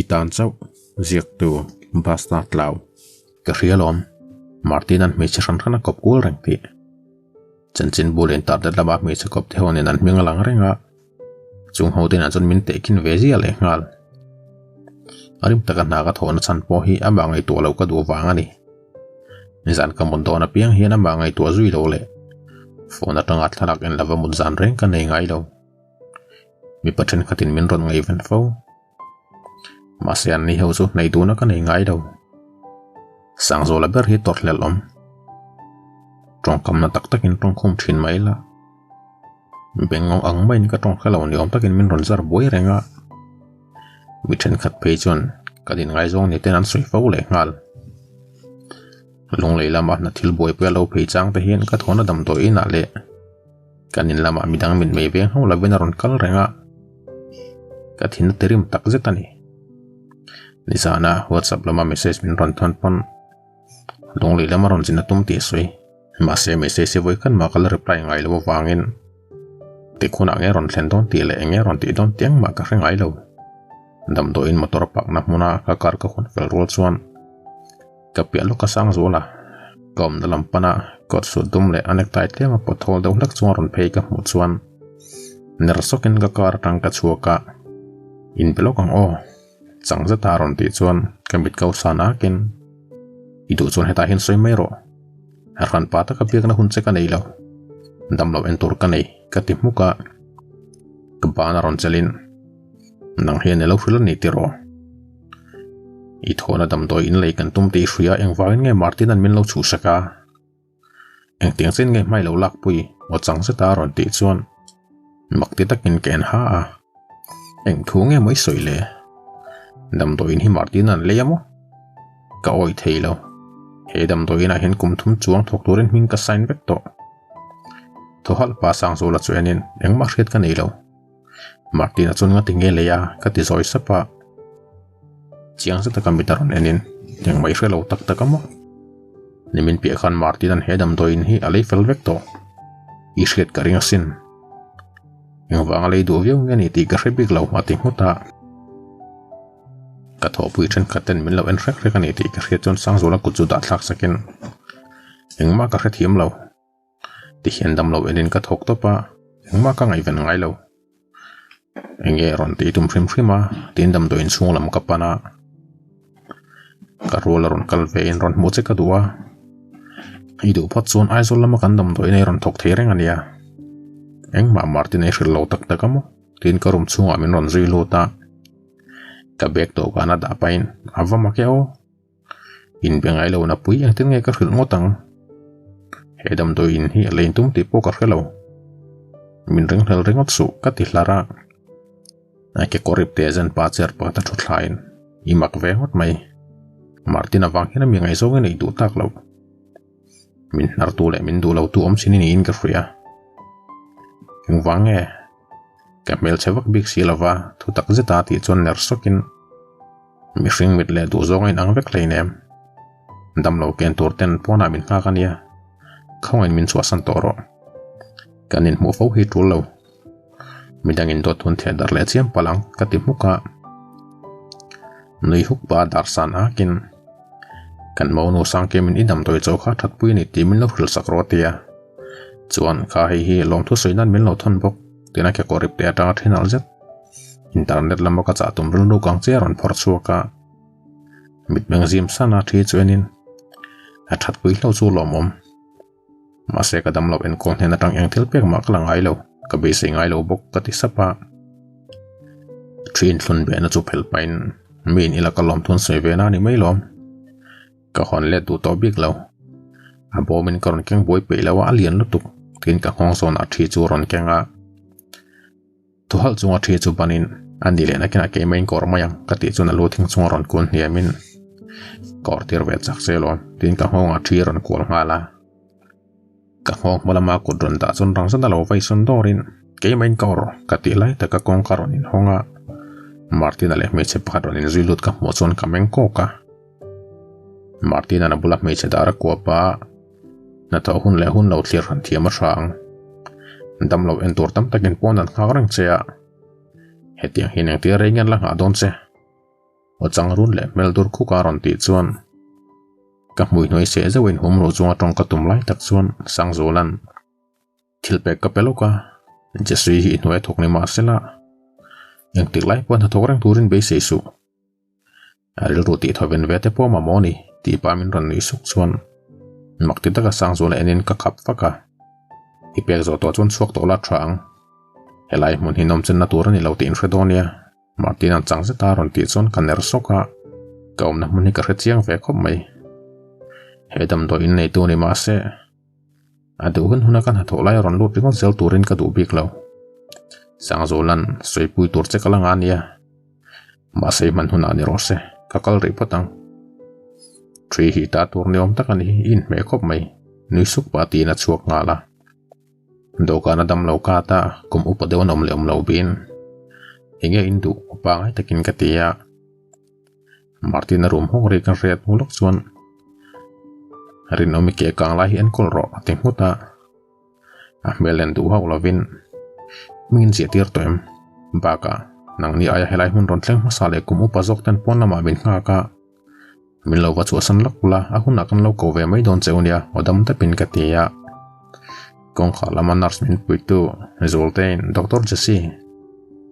tan chauh ziaktu Basta Tlau ka hria lawm. Martin-a'n hmeichhe hran hran a kawp kual reng tih. Chanchinbu leh internet lama hmeichhe kawp te ho nen an hming a lang reng a, chung ho te nen chuan min tehkhin ve zia leh nghal. A rim taka hna ka thawhna chhan pawh hi amah ngaihtuah loh ka duh vang a ni. Nizan ka mut dawn apiang hian amah ngaihtuah zui lo leh phone atanga thlalak en lova mut zan reng ka nei ngai lo. Mipa thenkhatin min rawn ngaihven fo. Mahse an ni ho chu hnaih duhna ka nei ngai lo. Sangzawla ber hi tawrhhlelh awm. Tawngkamna tak takin tawngkhum thin mai la. Bengngawng ang maiin ka tawng hre lo ni awm takin min rawn zar buai reng a. Mi thenkhat phei chuan ka din ngaizawng ni ten an sawi fo leh nghal. Lunglei lama hna thil buaipui a lo phei chang te hian ka thawhna damdawi inah leh kan in lamah midang mit mei veng ho lovin a rawn kal reng a. Ka thin a tirim tak zet a ni. Nizana WhatsApp lama message min rawn thawn pawn Lunglei lama rawn zin a tum tih a sawi. Mahse message hi vawi khat mah ka la reply ngai lo avangin tikhunah nge rawn thlen dawn tih leh eng nge rawn tih dawn tih engmah ka hre ngai lo. Damdawiin motor park na hmuna ka car ka hawn fel rual chuan ka piah lawk a sang zual a, ka awmna lam pana coat suit dum leh a necktie tlem a pawt hawl deuh hlek chunga rawn phei ka hmuh chuan ner sawkin ka car atang ka chhuak a, In pe lawk ang aw, chang zeta a rawn tih chuan ka mit ko san akin I duh chuan hetah hian sawi mai rawh, hranpa taka biakna hun che ka nei lo, damlo en tur ka nei ka ti hmuk a, ka ban a rawn chelin Nang hian i lo hrilh a ni tiraw? I thawhna damdawi in lei kan tum tih i hria engvangin nge Martin-a'n min lo chhuhsak a? Engtiang chen nge hmai lo lakpui aw chang zeta a rawn tih chuan mak ti takin ka en ha a. Eng thu nge maw i sawi le? Damdawi in hi Martin-a'n lei a maw? Ka awih thei lo. He damdawi inah hian kum thum chuang thawk turin hming ka sign vek tawh. Thaw halh pa Sangzawla chu enin engmah hriat ka nei lo. Martina chuan nga ti nge lei a ka ti zawi sap a chiang zet taka mit a rawn en in engmah i hre lo tak tak a maw nimin piah khan Martina'n he damdawiin hi a lei fel vek tawh i hriat ka ring asin engvang a lei duh viau nge ni tih ka hre bik lo a ti nghut a ka thawhpui thenkhat ten min lo en hrek hrek a ni tih ka hriat chuan Sangzuala kut chu dah thlak sakin engmah ka hrethiam lo. Tihian damlo enin ka thawk tawp a, engmah ka ngaihven ngai lo. Enge rawn tih tum hrim hrim a, tin damdawi inchhung lam ka pan a. Ka rual a rawn kal ve in rawn hmuh che ka duh a. I duh phawt chuan Aizawl lama kan damdawi in ei rawn thawk thei reng a nia. Engmah Martin ei hrilh lo tak tak a maw? Tin ka room chhungah min rawn zui lut a. Ka bag dawhkan a dah pahin a va mak e aw. Inbe ngai lo napui engtin nge ka hrilh ngawt ang? He damdawi in hi a lei tum tih pawh ka hre lo. Min ringhlel ringawt suh ka ti hlar a. A kekawr ip te zen pa chair pakhat a thu thlain i mak ve ngawt mai. Martin avang hian a mi ngaihzawng i neih duh tak loh. Min hnar tu leh min duh lo tu awm chin i niin ka hria. Engvang nge? Ka hmelchhe vak bik si lova thu tak zeta tih chuan ner sawkin Mihring mit leh duh zawng a inang vek hleinem. Damlo ken tur ten pawnah min nghak a nia. Khawngain min chhuahsan tawh rawh. Kan inhmuh fo hi tul lo. Midangin dawt hun theh darh leh chiam palh ang ka ti hmuk a. Nui huk pa dar san akin kan monu Sangkemin i damdawi chaw kha thatpui a ni tih min lo hrilh sak rawh a ti a. Chuan kha hei hi lawmthu sawi nan min lo thawn bawk tiin a kekawr ip te atanga then alh zet. Internet lama ka chah tum rilru kang che a rawn phawrh chhuak a, mitmeng zim san a thi chu enin a thatpui hlo chu lawmawm. Mahse ka damlo enkawl hnen atang eng thil pek mah ka la ngai lo, ka beisei ngai lo bawk ka ti sap a. Thi inthlun behna chu phelh pahin miin ila ka lawmthun sawi ve na a ni mai lawm. Ka hawn let duh tawh bik lo. A bawmin ka rawn keng buai peih lo a, a lian lutuk tiin ka nghawng zawnah thi chu a rawn keng a. Thuhalh chunga thi chu banin a ni leh nakinah keimah in ka awrh mai ang ka tih chuan a lu thing chunga rawn kun hniamin ka awrh tir ve chak se lawm tiin ka nghawngah thi a rawn kual nghal a. Ka nghawng hma lama kut rawn dah chuan rang zet a lo vai sawn dawrin keimah in ka awrh ka tih lai taka kawngka rawn inhawng a, Martina leh hmeichhe pakhat rawn inzui lut ka hmuh chuan ka meng kawk a. Martina-na bula hmeichhe dar a kuap a, hnathawh hun leh hun lo thlir hran thiam a hra ang. Damlo en tur tam takin pawn an nghak reng che a, hetiang hian engtia rei nge an la nghah dawn che? Aw chang run leh hmel dur khuk a rawn tih chuan ka hmui hnuai seh zeuh in hum ruh chunga tawng ka tum lai tak chuan Sangzula'n thil pek ka pe lawk a, Jesui hi i hnuai a thawk ni mahsela engtik lai pawh hnathawk reng turin beisei suh. A rilru tih thaw ven ve te pawh mamawh a ni tih pah min rawn nuih suk chuan mak ti taka Sangzula enin ka khap vak a, I pek zawh tawh chuan chhuak tawh la tha ang, helai hmun hi nawmchenna tur a ni lo tih in hre dawn nia. Martin an chang zet a rawn tih chuan ka ner sawk a, ka awmna hmun hi ka hre chiang ve khawp mai. He damdawi in neitu ni mahse, a duh hun huna ka hnathawh lai a rawn lut ringawt zel turin ka duh bik lo. Sangzawla'n sawipui tur che ka la nga nia, mahse i hman hunah ni rawh se, ka kal rih phawt ang. Ṭhi hi ta tur ni awm tak a ni, i inhmeh khawp mai, nui suk pah tiin a chhuak nghal a. Dawhkan a dam lo kat a, kum upa deuh an awm leh awm lo bin. Enge in duh upa ngai takin ka ti a. Martin a rum hawk ri kan hriat hnu lawk chuan Rinawmi ke kang lai hi enkawl rawh a ti nghut a. A hmel en duh hauh lovin hming in ziah tir tawh em? Bakah nangni aia helai hmun rawn thleng hmasa leh kum upa zawk ten pawn lamah min nghak a. Min lo va chhuahsan lawk ula, a hunah kan lo ko ve mai dawn che u nia, aw dam dapin ka ti a. Kawngkhar lama nurse min puitu Zualtein, Doctor Jesse,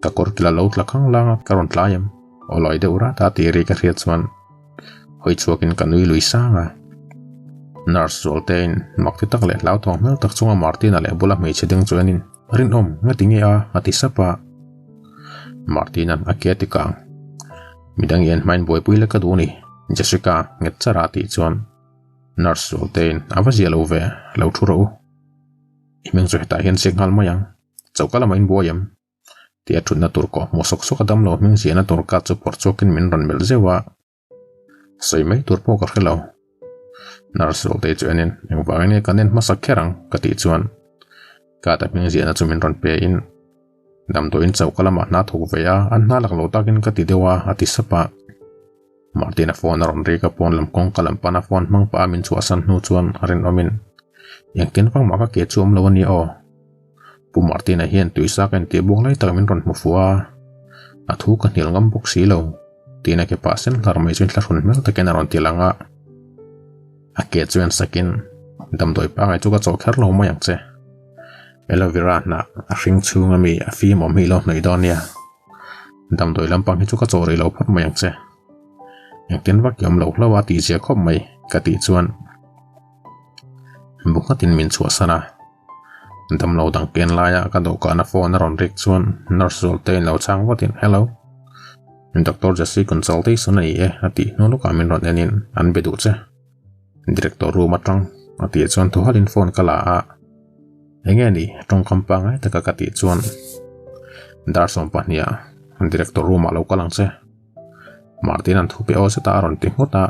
ka kawr kila lo tla khang lang a, ka rawn tlai em? Aw lawi deuh rat a tih ri ka hriat chuan hawi chhuakin ka nui lui sang a. Nurse Zualtein mak ti tak leh hlauthawng hmel tak chunga Martina leh bula hmeichhe ding chu enin, Rinawm, ngati nge a? a ti sap a. Martina'n a ke a ti kang. Midang i en hmain buaipui lek ka duh ni, Jessica nghet char a tih chuan nurse Zualtein a va zia lo ve, lo thu rawh u. I hming chu hetah hian chek nghal mai ang, choka lamah in buai em? Tih a thutna tur kawh hmuh sawk sawk a damlo hming ziahna tur ka chu phawrh chhuakin min rawn melh zeuh a, sawi mai tur pawh ka hre lo. Nurse Zualtei chu enin engvangin nge kan en hmasa kher ang ka tih chuan ka ta hming ziahna chu min rawn pe in Damdawiin choka lamah hna thawk ve a, an hna lak lo takin ka ti deuh a, a ti sap a. Martin-a phone a rawn rik a, pawn lam kawngka lam pana phone hmang pah a min chhuahsan hnu chuan a rinawmin, Engtin vang mah ka ke chu awm lo a ni aw. Pu Martin-a hian tuisa ka intih buang lai tak min rawn hmu fuh a, a thu ka hnial ngam bawk si lo, tiin a ke pah sen hlar mai chu inthlahrun hmel takin a rawn ti lang a. A ke chu en sakin, Damdawi pangai chu ka chawh kher lo mai ang che. Aloe vera hnah a hring chhung ami a fim awm hi ilo hnawih dawn nia. Damdawi lampang hi chu ka chaw rih lo phawt mai ang che. Engtin vak i awm lo hlauh a tih zia khawp mai ka tih chuan bu nghatin min chhuahsan a. Damlo dang ken laia ka dawhkana phone a rawn rik chuan nurse zawlte in lo chhang vatin hello Doctor Jesse consultation a ni e a tih hnu lawkah min rawn enin an be duh che. Director room atang a tih chuan thaw halin phone ka la a, enge ni tawngkam pangngai taka ka tih chuan dar 12 ah director room ah lo kal ang che Martin an thu pe aw zet a a rawn ti nghut a,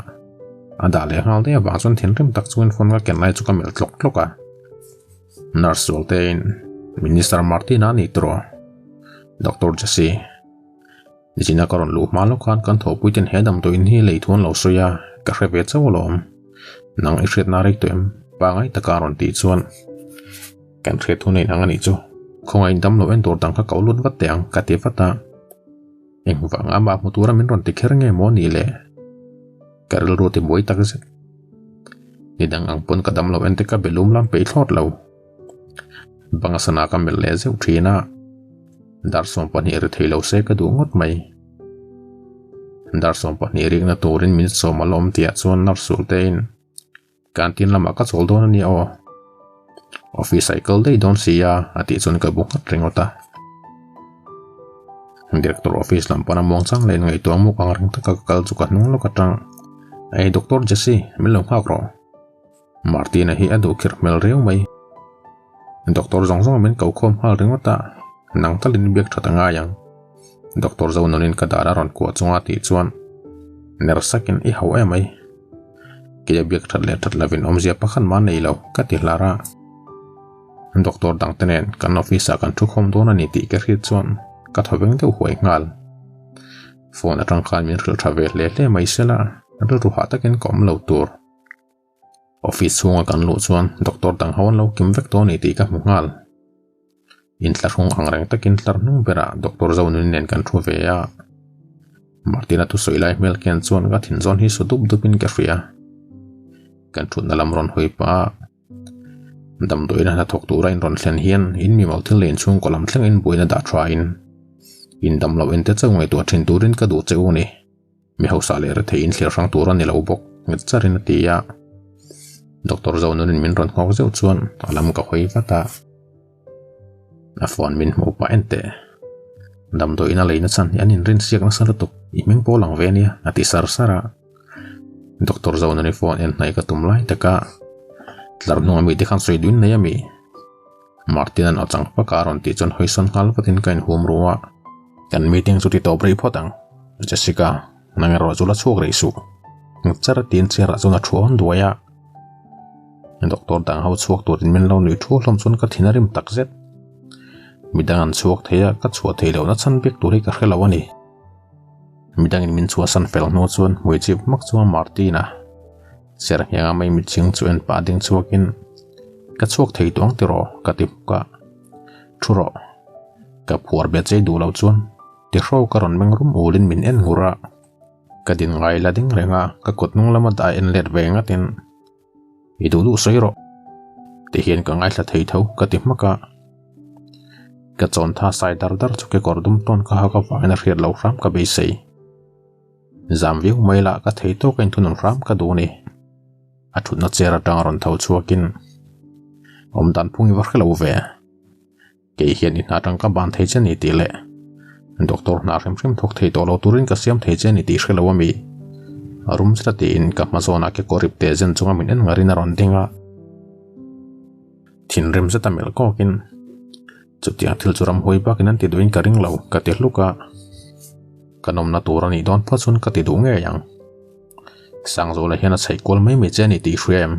a dah leh nghal daih avang chuan thinrim tak chungin phone ka ken lai chu ka melh tlawk tlawk a, nurse zualte in Minister Martin a ni tawh Doctor Jesse. Nichina ka rawn luh hma lawk khan kan thawhpui ten he damdawiin hi lei thu an lo sawi a, ka hre ve chauh alawm. Nang i hriatna rei tawh em? Pangai taka a rawn tih chuan kan hriat thu nei nang a nih chu. Khawngaih dam lo en tur dang kha ko lut vat teh ang ka ti vat a. Engvang amah hmu tura min rawn ti kher nge maw ni le? Ka rilru ti buai tak zet. Nidang ang pawn ka dam lo en te ka be lum lam peih thlawt lo. Banga sana ka melh leh zeuh thin a, dar 12 ri thei lo se ka duh ngawt mai. Dar 12 rikna turin min sawm a la awm tihah chuan nurse sul te in canteen lamah ka chawl dawn a nia aw. Office ah i kal daih dawn si a a tih chuan ka bu nghat ringawt a. Director office lam pana muang chang leh ngaihtuah muk ang reng taka ka kal chu ka hnung lawk atang. Ei Doctor Jesse, min lo nghak rawh. Martina hi a duh khirh hmel riau mai. Doctor zawng zawng min ko khawm nghal ringawt a, nang talin biak that a ngai ang. Doctor Zonunin ka dar a rawn kuah chunga tih chuan ner sakin i hau em mai. Kei a biak that leh that lovin awmzia pakhat mah nei lo ka ti hlar a. Doctor dangte nen kan office ah kan thu khawm dawn a ni tih ka hriat chuan ka thaw veng deuh huai nghal. Phone atang khan min hrilh tha ve hle hle mai sela, rilru hah takin ka awm lo tur. Office chhunga kan luh chuan doctor dang ho an lo kim vek tawh a ni tih ka hmu nghal. Inthlahrung ang reng takin tlar hnung berah doctor Zonuni nen kan thu ve a. Martina thusawi lai hmel khian chuan ka thin zawn hi su dup dup in ka hria. Kan thutna lam rawn hawi pah a, damdawiin a hnathawk tura in rawn thlen hian in mimal thil leh inchhungkaw lam thleng in buaina dah tha in in dam loh en te chauh ngaihtuah thin turin ka duh che u ni. Mi hausa leh rethei in thlir hrang tur a ni lo bawk nghet charin a ti a. Doctor Zonunin min rawn nghawk zeuh chuan a lam ka hawi vat a. A phone min hmuh pah en teh. Damdawiin a leina chhan hi an inrin siak nasa lutuk, i hming pawh lang ve ania a ti sar sar a. Doctor Zonani phone en hnaih ka tum lai tak a, tlar hnunga mite khan sawi duin nei ami? Martin-a'n aw chang fak a rawn tih chuan hawisawn nghal vatin ka inhum ru a. Kan meeting chu ti tawp rih phawt ang, Jessica, nang erawh chu la chhuak rih suh. Nghet char tiin chair ah chuan a thu awn duai a. Doctor dang ho chhuak turin min lo nuih thu hlawm chuan ka thin a rim tak zet. Midang an chhuak thei a, ka chhuah theih lohna chhan bik tur hi ka hre lo a ni. Midangin min chhuahsan fel hnu chuan hmui chip hmak chunga Martina ser nghenga mai mitching chu en pah ding chhuakin ka chhuak thei tawh ang tiraw ka ti hmuk a. Thu rawh. Ka phuar be chei duh loh chuan tihraw ka rawn meng rum ulin min en ngur a. Ka din ngai la ding reng a, ka kut hnung lama dah en let ve ngatin i duh duh sawi rawh ti hian ka ngaithla thei tho ka ti hmak a. Ka chawn tha sai dar dar chu kekawr dum tawn ka hak avangin a hriat loh hram ka beisei. Zam viau mai lah ka thei tawk a inthunun hram ka duh a ni. A thutna chair atang a rawn tho chhuakin awm dan phung i va hre lo ve. Kei hian i hna atang ka ban thei che ni tih leh doctor hna hrim hrim thawk thei tawh lo turin ka siam thei che ni tih hre lo a mi? A rum zet a tiin ka hma zawnah kekawr ip teh zen chunga min en ngarin a rawn ding a. Thinrim zet a melh kawkin chutiang thil chu ramhuai bakin an ti duhin ka ring lo ka ti hluk a. Ka nawmna tur a nih dawn phawt chuan ka ti duh ngei ang. Sangzawla hian a chheih kual mai mai che a ni tih hria em?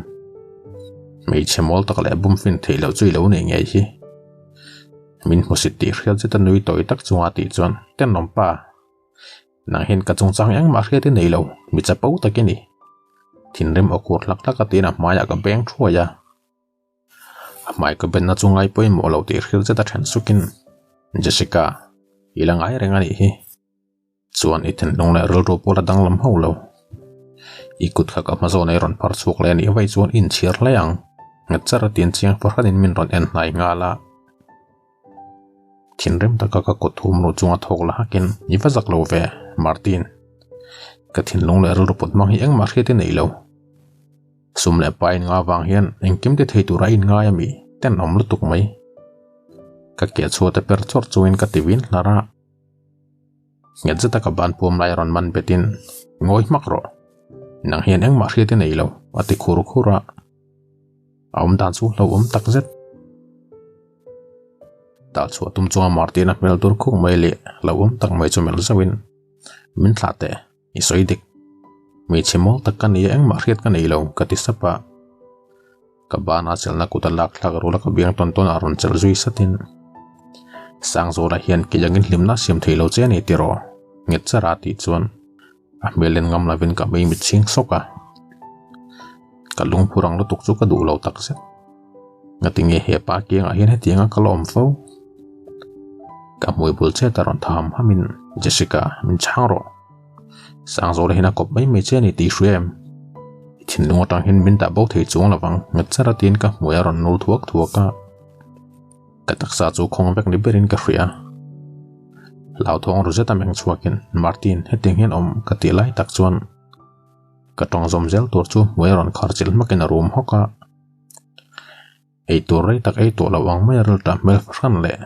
Hmeichhe mawl tak leh bum fin theih loh chu i lo nei ngei hi. Min hmusit tih hriat zet a nui tawi tak chunga tih chuan tenawm pa. Nang hian ka chungchang engmah hriat i nei lo, mi chapo tak i ni. Thinrim aw kur hlak hlak a tiin a hmaiah ka beng thuai a. A hmai ka benna chu ngai pawimawh lo tih hriat zet a then sukin Jessica, i la ngai reng a nih hi. Chuan i thinlung leh rilru pawh la danglam ho lo. I kut kha ka hma zawn a i rawn phar chhuak leh a nih vaih chuan i inchhir hle ang. Nghet char a tin chiang fahranin min rawn en hnai nghal a. Thinrim taka ka kut thum ruh chunga thawk la hakin i va zak lo ve, Martin. Ka thinlung leh rilru put hmang hi engmah hriat i nei lo. Sum leh pa in nga vang hian engkim ti thei tura in ngai a mi tenawm lutuk mai. Ka ke chhuat a per chawrh chungin ka ti vin hlar a. Nghet zeta ka ban puam lai a rawn man betin ngawi hmak rawh. Nang hian engmah hriat i nei lo a ti khur khur a. A awm dan chu hlauhawm tak zet. Tal chhuah tum chunga Martin a hmel tur khuk mai leh hlauhawm tak mai chu melh zauhin min thlah teh i sawi dik. Hmeichhe mawl tak ka ni a engmah hriat ka nei lo ka ti sap a. Ka bana chelhna kut a lak thlak rual a ka biang tawn tawn a rawn chelh zui satin Sangzawla hian kei angin hlimna a siam thei lo che a ni tiraw nghet char a tih chuan a hmel en ngam lovin ka mei mit chhing sawk a. Ka lungphur ang lutuk chu ka duh lo tak zet. Ngatinge he pa kiangah hian hetianga ka la awm fo? Ka hmui bul chet a rawn tha ham hamin Jessica min chhang rawh. Sangzawla hian a kawp mai mai che a ni tih hria em? I thinlung atang hian min dah bo thei chuang lovang nghet char a tiin ka hmui a rawn nul thuak thuak a. Ka taksa chu khawng vek ni berin ka hria. Hlauthawng ru zet a meng chhuakin Martin hetiang hian awm ka tih lai tak chuan ka tawng zawm zel tur chu hmui a rawn khar chilh hmakin a rum hawk a. Ei tur rei tak ei tawh loh ang mai a rilṭah hmel fahran leh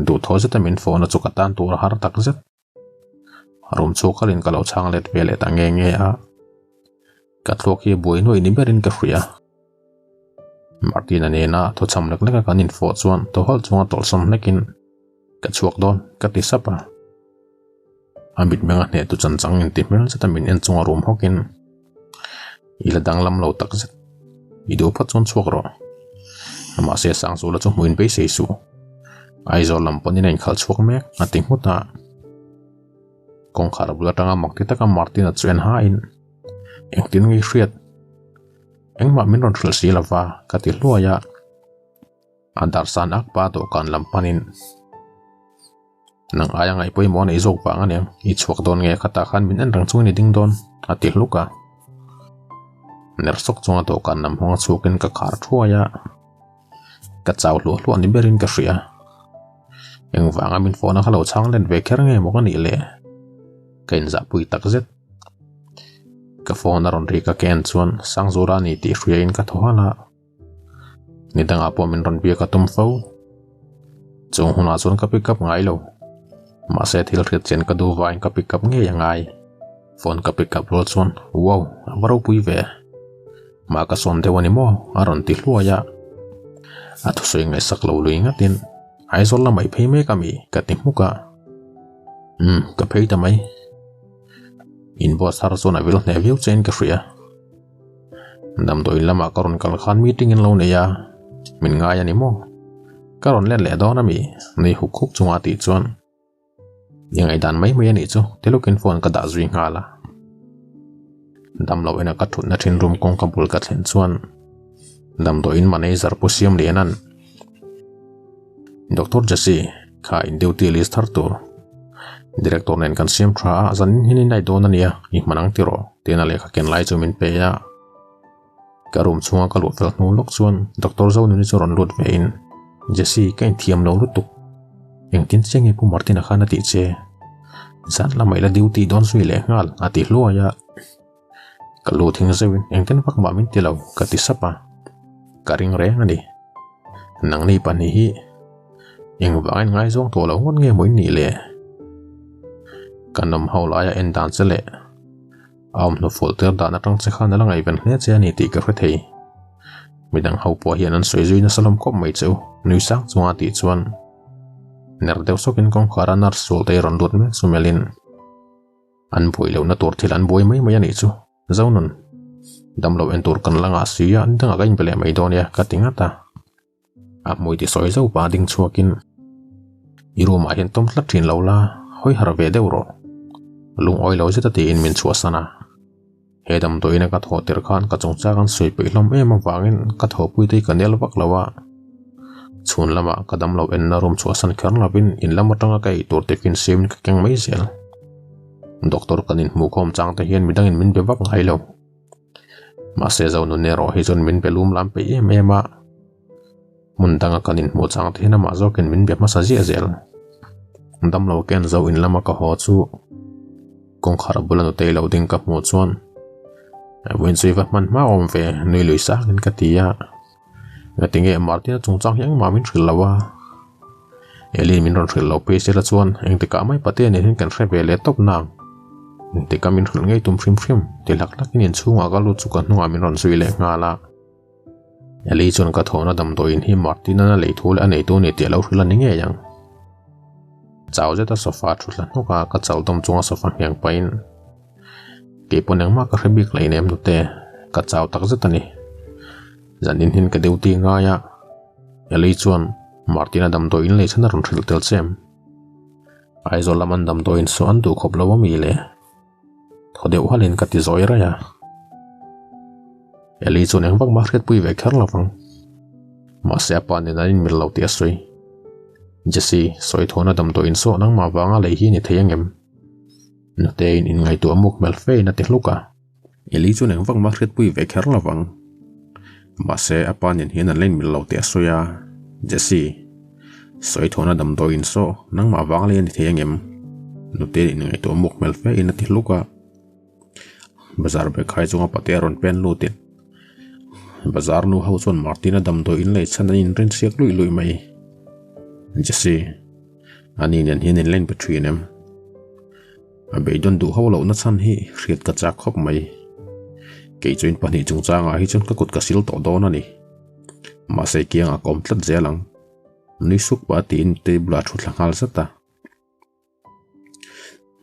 duhthawh zeta min fawhna chu ka tan tur a har tak zet. Room chhuak khalin ka lo chhang let ve leh ta nge nge a. Ka thluak hi buai nuaih ni berin ka hria. Martina nena thawchham lek leka kan infawh chuan thaw halh chunga tawlhsawm hlekin ka chhuak dawn ka ti sap a. A mitmeng a hneh tu chan chang inti hmel zeta min en chunga rum hawkin i la danglam lo tak zet. I duh phawt chuan chhuak rawh. Mahse Sangzula chu hmuin beisei suh. Aizawl lam pawhin a inkhalh chhuak mek a ti nghut a. Kawngkhar bul atanga mak ti taka Martina chu en hain engtin nge i hriat? Engmah min rawn hrilh si lova ka ti hluai a. A darsan ak pa dawhkan lam panin. Nang aia ngaih pawimawh a neih zawk vang aniang, i chhuak dawn nge khatah khan min en reng chungin i ding dawn, a ti hluk a. Ner sawk chunga dawhkan lam hawng a chhuakin ka khar thuai a, ka chau hluah hluah ni berin ka hria. Engvanga min phone a kha lo chhang let ve kher nge maw ka nih le? Ka inzahpui tak zet. Ka phone a rawn ri ka ken chuan Sangzura a ni tih hriain ka thaw halh a. Ni dangah pawh min rawn biak a tum fo. Chung hunah chuan ka pick up ngai lo. Mahse thil hriat chian ka duh vangin ka pick up ngei a ngai. Phone ka pick up rual chuan wow a va ropui ve. Mah ka sawn deuh a ni maw a rawn ti hluai a. A thusawi ngaihsak lo lui ngatin Aizawl lamah i phei mek a mi ka ti hmuk a. Umm ka phei ta mai. In boss thar chuan a vil hneh viau che in ka hria. Damdawiin lamah ka rawn kal khan meeting in lo nei a, min ngai a ni maw? Ka rawn let leh dawn a mi? Nui huk huk chunga a tih chuan i ngaihdan mai mai a nih chu ti lawkin phone ka dah zui nghal a. Damlo ena ka thutna thin room kawngka bul ka thlen chuan damdawiin manager Pu Siamliana'n Doctor Jesse kha in duty list thar tur Director nen kan siam tha a, zanin hian in aih dawn a nia, i hman ang tiraw? Tiin a lehkha ken lai chu min pe a. Ka room chhunga ka luh fel hnu lawk chuan Doctor Zonuni chu rawn lut ve in, Jesse, ka inthiam lo lutuk. Engtin che nge Pu Martin-a khan a tih che? Zan lamah i la duty dawn zui leh nghal, a ti hluai a. Ka lu thing zeuhin engtin vak mah min ti lo, ka ti sap a. Ka ring reng a ni. Nangni pahnih hi engvangin ngaizawng tawh lo ngawt nge maw in nih le? Ka nawm ho laia en dan che leh a awm hnufual tir dan atang che khan a la ngaihven hle che a ni tih ka hre thei. Midang ho pawh hian an sawi zui nasa lawm khawp mai che u, nui sang chunga tih chuan ner deuh sawkin kawngkhar a nurse sual te rawn lut mek chu melhin An buai lohna tur thil an buai mai mai a nih chu. Zonun, damlo en tur kan la ngah si a, dangah ka inbe leh mai dawn nia ka ti ngat a. A hmui ti sawi zauh pah ding chhuakin, I room ah hian tawm tlat thin lo la, hawi harh ve deuh rawh. Lungawi lo zet a tiin min chhuahsan a. He damdawiin a ka thawh tir khan ka chungchang an sawi peih hlawm em avangin ka thawhpui te hi ka nel vak lo a. Chhun lamah ka damlo enna room chhuahsan kher lovin in lam atanga ka ei tur tiffin siamin ka keng mai zel. Doctor kan inhmuhkhawm chang te hian midangin min be vak ngai lo. Mahse Zonun erawh hi chuan min be lum lam peih em em a. Hmun danga kan inhmuh chang te hian amah zawkin min be hmasa ziah zel. Damlo ken zo in lama ka haw chu kawngkhar bula nutei lo ding ka hmuh chuan vawiin chu i va hman hma awm ve nui lui sangin ka ti a. Ngatinge Martina chungchang hi engmah min hrilh lo a. Elin min rawn hrilh lo phei sela chuan engtikah mai Patea nen hian kan hre ve leh tawp nang. Engtikah min hrilh ngei tum hrim hrim ti hlak hlakin inchhungah ka lut chu ka hnungah min rawn zui leh nghal a. Eli chuan ka thawhna damdawiin hi Martina-na lei thu leh a neitu a ni tih a lo hrilh a ni ngei ang. Chau zeta sofa thu thla hnawk a, ka chal dawm chunga sofa ngheng pahin kei pawn engmah ka hre bik lei nem nute, ka chau tak zet a ni. Zanin hin ka duty ngai a, Eli chuan Martina damdawiin lei chhan a rawn hrilh tel che em? Aizawl lam an damdawiin saw an duh khawp lo a mi le? Thaw deuh halin ka ti zawi raih a. Eli chuan eng vak mah hriatpui ve kher lo vang. Mahse a pa nen an inmil lo tih a sawi. Jesse, sawi thawhna damdawiin saw nangmah vanga lei hi a ni thei angem? Nuteiin inngaihtuah muk hmel fein a ti hluk a. Eli chuan eng vak mah hriatpui ve kher lo vang. Mahse a pa nen hian an la inmil lo tih a sawi a. Jesse, sawi thawhna damdawiin saw nangmah vang lei a ni thei angem? Nuteiin inngaihtuah muk hmel fein a ti hluk a. Bazar bekhai chunga pate a rawn pen lutin bazar nu ho chuan Martin-a damdawiin lei chhan an inrin chhiak luih luih mai. Jesse, ani nen hian in la inpe thin em? A beidawn duh ho lohna chhan hi hriat ka chak khawp mai. Kei chuan pahnih chungchangah hi chuan ka kut ka sil tawh dawn a ni. Mahse kiangah ka awm tlat zel ang. Nui suk pah tiin table ah thu thla nghal zat a.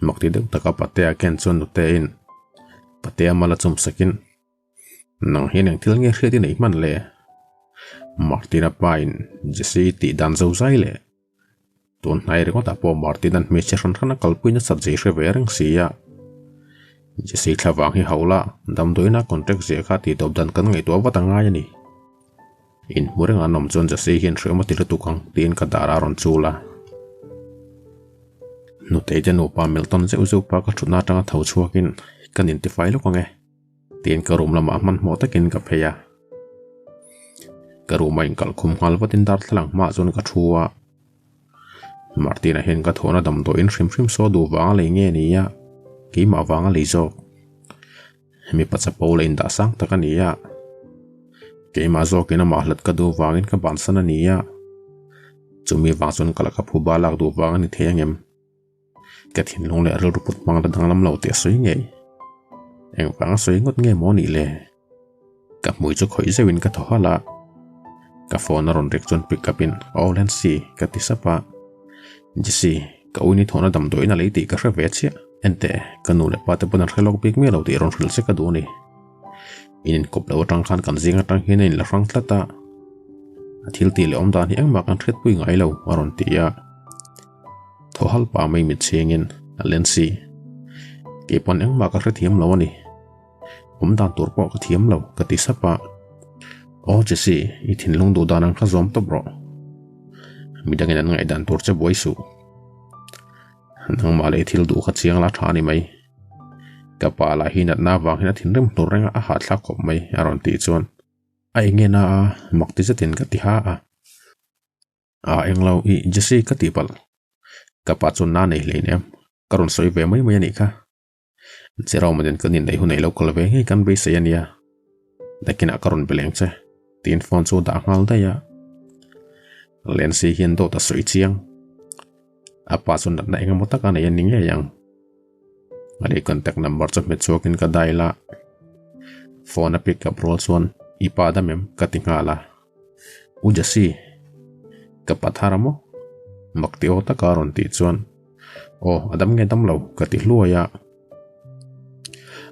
Mak ti deuh taka Patea ken chuan Nutein Patea mal a chum sakin Nang hian eng thil nge hriat i neih hman le? Martina pa in Jesse tih dan zo zai leh Tun hnai ringawtah pawh Martin-a'n hmeichhe hran hran a kalpui nasat zai hre ve reng si a. Jesse thla vang hi hauh la, damdawiina contract ziah kha tihtawp dan kan ngaihtuah vat a ngai a ni. Inhmu reng an awm chuan Jesse hian hrehawm a ti lutuk ang tiin ka dar a rawn chul a. Nutei te nupa melh tawn zeuh zeuh pa ka thutna atanga tho chhuakin kan intifai lawk ang e tiin ka room lamah hmanhmawh takin ka phei a. Ka room a inkalh khum nghal vatin darthlalang hmaah chuan ka thu a. Martina hian ka thawhna damdawiin hrim hrim saw duh vang a lei nge ni a, keimah vang a lei zawk. Mipa chapo la indah sang tak a ni a. Keimah zawkin amah hlat ka duh vangin ka bansan a ni a. Chumi vang chuan ka laka phuba lak duh vang a ni thei angem? Ka thinlung leh rilru put hmang la danglam lo tih a sawi ngei. Engvang a sawi ngawt nge maw nih le? Ka hmui chu khawih zeuhin ka thaw halh a. Ka phone a rawn rik chuan pick up in Aw Lancy ka ti sap a. Jessy, ka uini thawhna damdawiin a lei tih ka hre ve chiah. Enteh, ka nu leh pa te pawn an hre lawk bik miah lo tih rawn hrilh che ka duh a ni. In inkawp loh atang khan kan zing atang hian a inla hrang tlat a. A thil tih leh awm dan hi engmah kan hriatpui ngai lo a rawn ti a. Thaw hal pa mai mit chhengin a Lancy, kei pawn engmah ka hrethiam lo a ni. Awm dan tur pawh ka thiam lo, ka ti sap a. Aw Jessy, i thinlung duh dan ang kha zawm tawp rawh. Midangin an ngaihdan tur che buai suh. Nangmah leh i thil duh kha chiang la tha a ni mai. Ka pa lah hi natna avang hian a thinrim hlur reng a, a hahthlak khawp mai, a rawn tih chuan a enge na a, mak ti zetin ka ti ha a. A englo i Jessy ka tih palh. Ka pa chuan na nei hlein em? Ka rawn sawi ve mai mai a nih kha. Jerome nen kan inneih hun eilo kal ve ngei kan beisei a nia. Nakinah ka rawn be leng che. Tiin phone chu a dah nghal daih a. Lancy hian dawt a sawi chiang. A pa chu natna engemaw tak a nei a ni ngei ang. A lei contact number chu hmet chhuakin ka dial a. Phone a pick up rual chuan i pa dam em? Ka ti nghal a. U Jessy, ka pa thar a maw? Mak ti aw taka a rawn tih chuan, Aw, a dam nge dam lo? ka ti hluai a.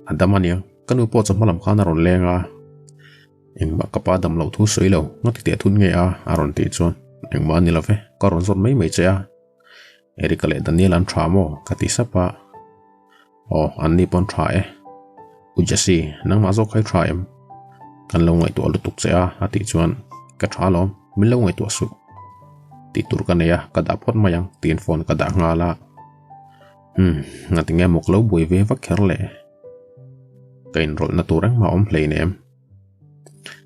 A dam aniang, ka nu pawh chawhma lam khan a rawn leng a. Engmah ka pa dam loh thu sawi lo, nga ti teh thun nge a? a rawn tih chuan, Engmah a ni lo ve, ka rawn zawt mai mai che a. Erica leh Daniel an tha maw? ka ti sap a. Aw, an ni pawn tha e. U Jessy, nangmah zawk kha i tha em? Kan lo ngaihtuah lutuk che a, a tih chuan, Ka tha alawm, min lo ngaihtuah suh. Tih tur ka nei a, ka dah phawt mai ang, tiin phone ka dah nghal a. Umm, ngatinge maw ka lo buai ve vak kher le? Ka inrawlhna tur engmah a awm hleinem.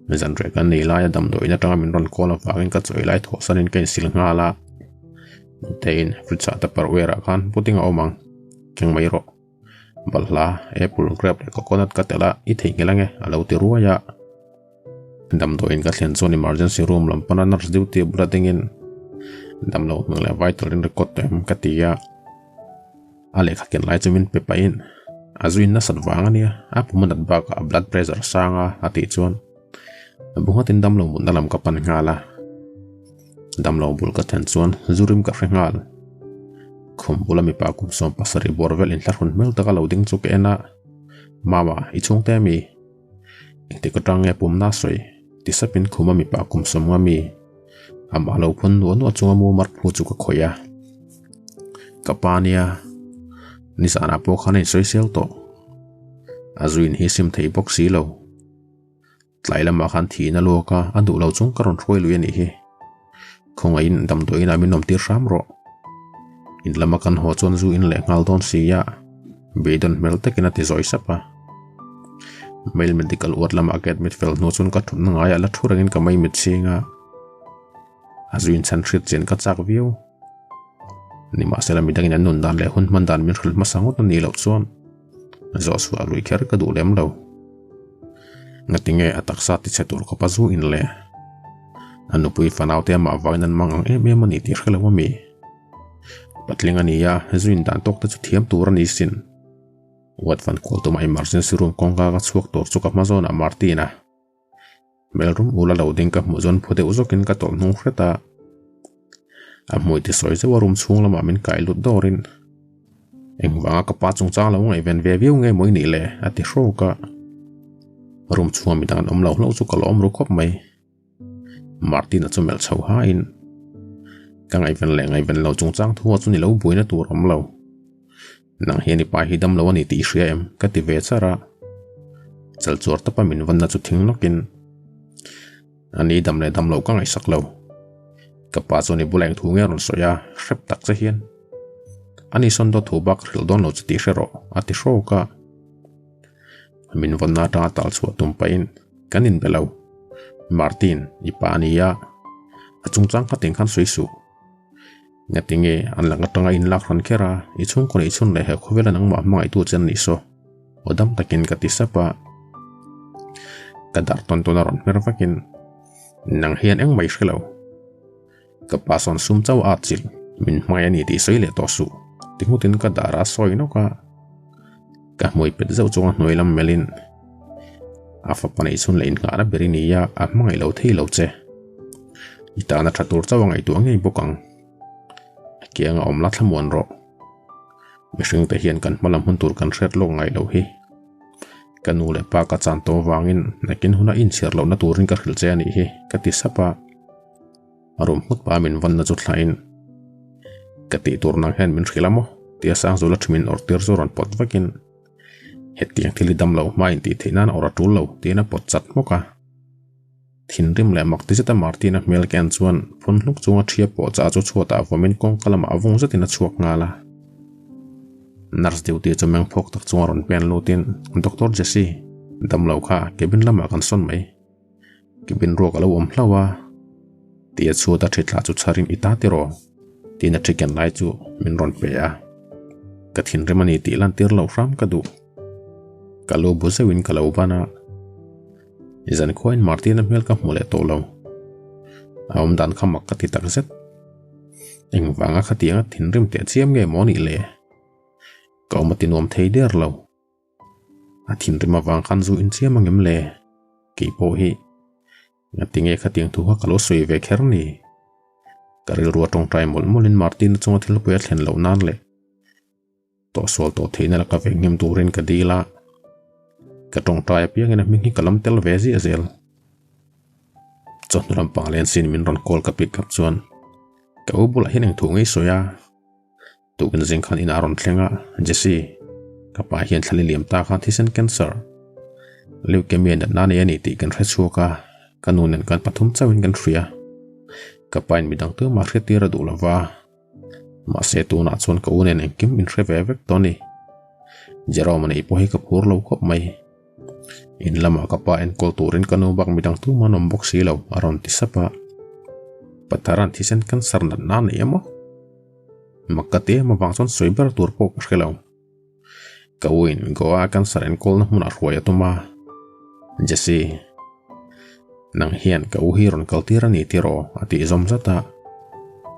Zanriah kan nei laia damdawiin atanga min rawn call avangin ka chawi lai thawhsanin ka insil nghal a. Tein fridge ah tupperware ah khan pudding a awm ang. Keng mai rawh. Balhla, apple, grape leh coconut ka telh a, i theihnghilh ange a lo ti ruai a. Damdawiin ka thlen chuan emergency room lam pana nurse duty bula dingin damlo hming leh vital in record tawh em ka ti a. A lehkha ken lai chu min pe pahin a zuin nasat vang a nia, a pum a nat bakah a blood pressure a sang a a tih chuan bu nghatin damlo mutna lam ka pan nghal a. Damlo bul ka thlen chuan zu rim ka hre nghal. Khum bula mipa kum 70 bawr vel inthlahrun hmel taka lo ding chu ka en a, Mama, i chhungte ami? Engtik atang nge pumna sawi? Ti sapin khuma mipa kum 50 mi amah lo phun nuah nuah chunga mu mar phu chu ka khawih a. Ka pa nia, nizanah pawh khan a insawisel tawh. A zuin hi sim thei bawk si lo. Tlai lamah khan thihna luak a, a duh lo chung ka rawn hruai lui a nih hi. Khawngaihin damdawiin ah min awm tir hram rawh. In lama kan haw chuan zu in leh nghal dawn si a, beidawn hmel takin a ti zawi sap a. Mail medical ward lamah ka admit fel hnu chuan ka thutna ngaiah la thu rengin ka mai mit chhing a. A zu inchhan hriat chian ka chak viau. Nimahsela midangin an nun dan leh hun hman dan min hrilh hmasa ngawt a nih loh chuan zawh chhuah lui kher ka duh lem lo. Ngatinge a taksa tichhe tur khawpa zu in le? A nupui fanaute amah vangin an mang ang em em a ni tih hre lo a mi? Patling a ni a, zu in dan tawk te chu thiam tur a ni sin. Ward van kual tuma emergency room kawngka ka chhuak tur chu ka hma zawnah Martin-a Hmel rum ula lo ding ka hmuh chuan phu deuh zawkin ka tawlh hnung hret a. A hmui ti sawi zeuh a room chhung lamah min kai lut dawrin engvanga ka pa chungchang lo ngaihven ve viau nge maw i nih le a ti hrawk a. Room chhunga midang an awm lo hlauh chu ka lawm ru khawp mai. Martin-a chu melh chho hain ka ngaihven leh ngaihven lo chungchang thu ah chuan i lo buaina tur awm lo. Nang hian i pa hi dam lo a ni tih i hria em? Ka ti ve char a. Chal chuar tawpa min vanna chu thing nawkin a ni dam leh dam loh ka ngaihsak lo. Ka pa chuan i bula eng thu nge a rawn sawi a, hrep tak che hian. Ani sawn dawt thu bak hrilh dawn lo chu tih hre rawh, a ti hrawk a. Min vawnna atanga tal chhuah tum pahin kan inbe lo. Martin, i pa a nia, a chungchang kha teng khan sawi suh. Ngatinge an lak atanga in lak hran kher a, i chhungkaw neih chhun leh he khawvela nangmah hmangaihtu che an nih saw. Aw dam takin ka ti sap a. Ka dar tawn tawn a rawn hmer vakin, Nang hian engmah i hre lo. Ka pa sawn sum chauh a atchilh, min hmai a ni tih sawi leh tawh suh, ti nghutin ka dar a sawi nawk a. Ka hmui pet zeuh chunga hnuai lam melhin, A fapa neih chhun leh innghahna ber i ni a, a hmangaih lo thei lo che. I tana tha tur chauh a ngaihtuah ngei bawk ang. A kianga awm la thlamuan rawh. Mihring te hian kan hma lam hun tur kan hriat lawk ngaih loh hi. Ka nu leh pa ka chan tawh avangin nakin huna inchhiar lohna turin ka hrilh che a nih hi, ka ti sap a. A rum nghut pa min vanna chu thlain, Ka tih tur nang hian min hrilh a maw? tia Sangzula ṭhi min awrh tir chu rawn pawt vakin, Hetiang thil hi dam loh hma intih theih nan awrh a ṭul lo, tiin a pawt chat hmawk a. Thinrim leh mak ti zeta Martin-a hmel ken chuan phun hluk chunga ṭhia pawh chah chu chhuatah vawmin kawngka lamah vung zetin a chhuak nghal a. Nurse duty chu meng phawk tak chunga rawn pen lutin, Doctor Jesse, damlo kha cabin lamah kan sawn mai. Cabin ruak a lo awm hlauh a, tia chhuata ṭhi thlah chu chharin i ta tiraw? Tiin a ṭhi ken lai chu min rawn pe a. Ka thinrim a ni tih lantir loh hram ka duh. Ka lu bu zeuhin ka lo ban a. Zan khuain Martin-a hmel ka hmu leh tawh lo. A awm dan kha mak ka ti tak zet. Engvanga khatianga thinrim teh chiam nge maw nih le? Ka awm a ti nuam thei der lo. A thinrim avang khan zu in chiam angem le? Kei pawh hi ngatinge khatiang thu kha ka lo sawi ve kher ni? Ka rilru a tawngtai mawlh mawlhin Martin-a chunga thil pui a thlen loh nan leh tawhsual tawh theihna laka ve nghem turin ka dil a, ka tawngtai apiangin a hming hi ka lam tel ve ziah zel. Chawhnu lampang lensin min rawn call ka pick up chuan ka u bulah hian engthu ngei sawi a. Tukin zing khan inah a rawn thleng a, Jesse, ka pa hian thlali liam ta khan thisen cancer, leukemia natna nei a ni tih kan hre chhuak a, ka nu nen kan pathum chauhin kan hria. Ka pa in midang tumah hriattir a duh lo va, mahse tunah chuan ka u nen engkim min hre ve vek tawh a ni. Jerome a neih pawh hi ka phur lo khawp mai. In lamah ka pa enkawl turin ka nu bak midang tumah an awm bawk si lo, a rawn ti sap a. Patharan thisen cancer natna a nei emaw? Mak ka ti em avang chuan sawi ber tur pawh ka hre lo. Ka uin Goa cancer enkawlna hmunah hruai a tum a. Jesse, nang hian ka u hi rawn kaltir a ni tiraw? a tih zawm zat a.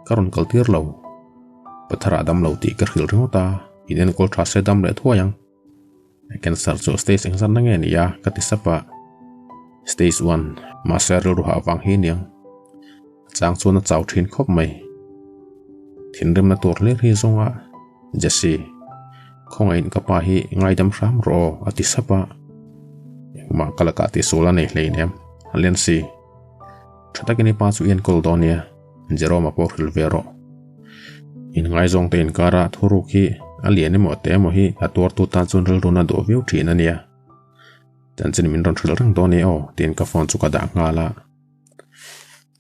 Ka rawn kaltir lo. Patharah dam lo tih ka hrilh ringawt a, in enkawl tha se dam leh thuai ang. Cancer chu stage engzat na nge ni a? ka ti sap a. Stage one, mahse rilru hah vang hi aniang. A chang chuan a chau thin khawp mai. Thinrimna tur hlir hi zawng a, Jesse, khawngaihin ka pa hi ngaidam hram rawh aw a ti sap a. Engmah ka lakah tihsual a nei hleinem, Lency. Tha takin i pa chu i enkawl dawn nia, Jerome-a pawh hrilh ve rawh. Inngaizawngte inkara thuruk hi a lian emaw te emaw hi a tuartu tan chuan rilruna duh viau thin a nia. Chanchin min rawn hrilh reng dawn e aw tiin ka phone chu ka dah nghal a.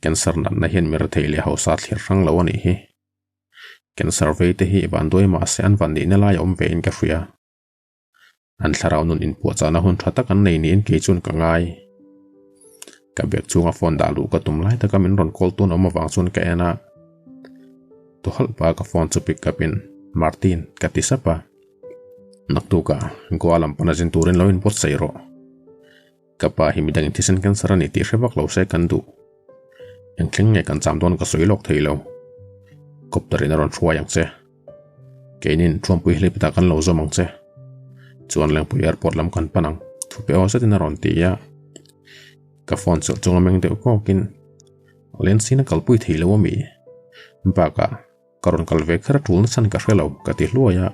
Cancer natna hian mi rethei leh hausa thlir hrang lo a nih hi. Cancer vei te hi vanduai mahse an van nihna lai a awm ve in ka hria. An thlarau nun inpuahchahna hun tha tak an nei niin kei chuan ka ngai. Ka bag chhunga phone dah luh ka tum lai taka min rawn call tun awm avang chuan ka en a. Tuhalh pa ka phone chu pick up in Martin ka ti sap a. Naktukah Goa lam pana zin turin lo inbuatsaih rawh. Ka pa hi midang in thisen cancer a ni tih hre vak lo se kan duh. Engthleng nge kan cham dawn ka sawi lawk thei lo. Copter in a rawn hruai ang che. Keinin Thuampui hlipitah kan lo zawm ang che. Chuan Lengpui airport lam kan pan ang, thupe aw zetin a rawn ti a. Ka phone chawlh chunga meng deuh kawkin, Lensin a kalpui thei lo ami? Bakah, ka rawn kal ve kher a tul nachhan ka hre lo, ka ti hluai a.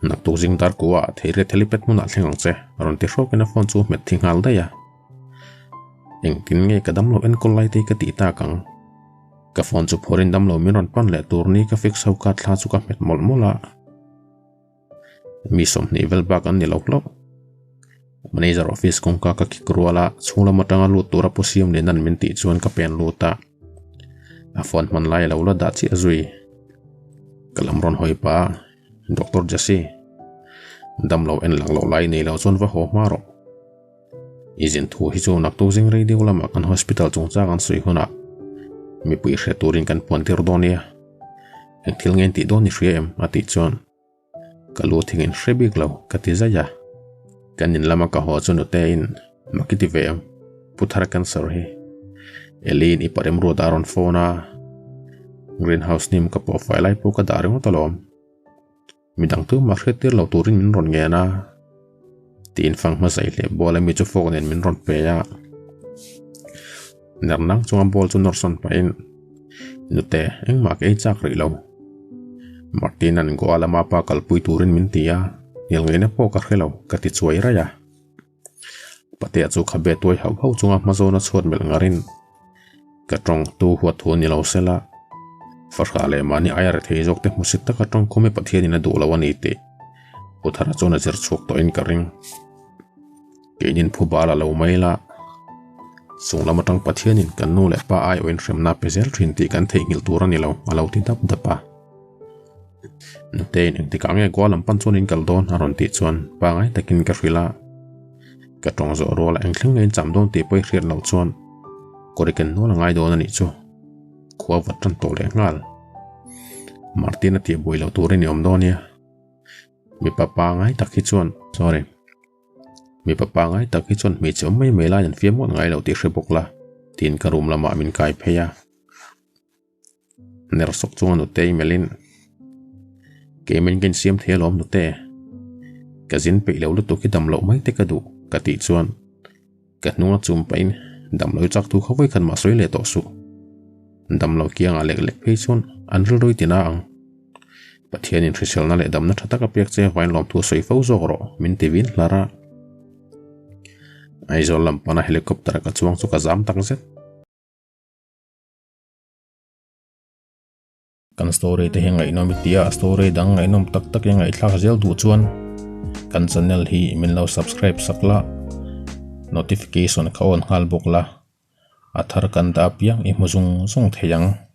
Naktuk zing dar kuah theiria helipad hmunah thleng ang che, rawn ti hrawkin a phone chu hmet thi nghal daih a. Engtin nge ka damlo enkawl lai te hi ka tih tak ang? Ka phone chu phuarin damlo min rawn pan leh tur ni ka fix ho ka thla chu ka hmet mawlh mawlh a. Mi 20 vel bak an ni lo hlauh. Manager office kawngka ka kik rual a, chhung lam atanga lut tura pu siam nen an min tih chuan ka pen lut a. A phone hman lai a lo la dah chiah zui. Ka lam rawn hawi pah a, Doctor Jesse, damlo en lak loh lai nei lo chuan va haw hma rawh. I zin thu hi chu naktuk zing radio lamah kan hospital chungchang an sawi hunah mipui hre turin kan puan tir dawn nia. Eng thil nge in tih dawn i hria em? a tih chuan ka lu thing in hre bik lo ka ti zaih a. Kan in lama ka haw chu nute in mak i ti ve em? Pu Thar cancer hi Eli'n i parem ruat a rawn phone a, greenhouse hnim ka pawh fai lai pawh ka dah ringawt alawm. Midang tu mah hriat tir lo turin min rawn ngen a, tiin fang hmasaih leh ball ami chu fork nen min rawn pe a. Ner nang chunga ball chu nawr sawn pahin, Nute, engmah ka ei chak rih lo. Martin-a'n Goa lama pa kalpui turin min ti a, hnial ngeina pawh ka hre lo, ka ti chuai raih a. Patea chu khabe tuai hauh hauh chunga hmazawna chhuat melh ngarin, Ka tawng tu huat thu a ni lo sela, fahrah leh mahni aia rethei zawk te hmusit taka tawng khawm hi Pathianin a duh lo a ni tih Pu Thara chuan a zir chhuak tawhin ka ring. Keinin phu bal a lo mai la, chung lam atang Pathianin kan nu leh pa aiawhin hremna pe zel thin tih kan theihnghilh tur a ni lo, a lo ti dap dap a. Nuteiin engtikah nge Goa lam pan chuan in kal dawn a rawn tih chuan pangai takin ka hrilh a, ka tawng zawh ruala eng thleng nge in cham dawn tih pawh i hriat loh chuan kawr i ken nual a ngai dawn a nih chu, khua vat tan tawh leh nghal. Martin a tih buai loh turin i awm dawn nia, mipa pangai tak hi chuan sorry. Mipa pangai tak hi chuan hmeichhe awm mai mai laiin an fiam ngawt ngai lo tih hre bawk la tiin ka room lamah min kai phei a. Ner sawk chunga nute i melhin, Keimahin ka insiam thei alawm nute, ka zin peih lo lutuk hi dam loh mai te ka duh ka tih chuan ka hnunga chum pahin dam lo chak thu kha vawi khat mah sawi leh tawh suh. Dam lo kiangah lek lek phei chuan an rilru i ti na ang. Pathianin hriselna leh damna tha tak a pek che vain lawmthu sawi fo zawk rawh min ti vin hlar a. Aizawl lam pana helicopter ka chuang chu ka zam tak zet. Kan story te hi ngaihnawm i tia a story dang ngaihnawm tak tak i ngaihthlak zel duh chuan kan channel hi min lo subscribe sak la notification kha on nghal bawk la a thar kan dah apiang i hmu zung zung thei ang.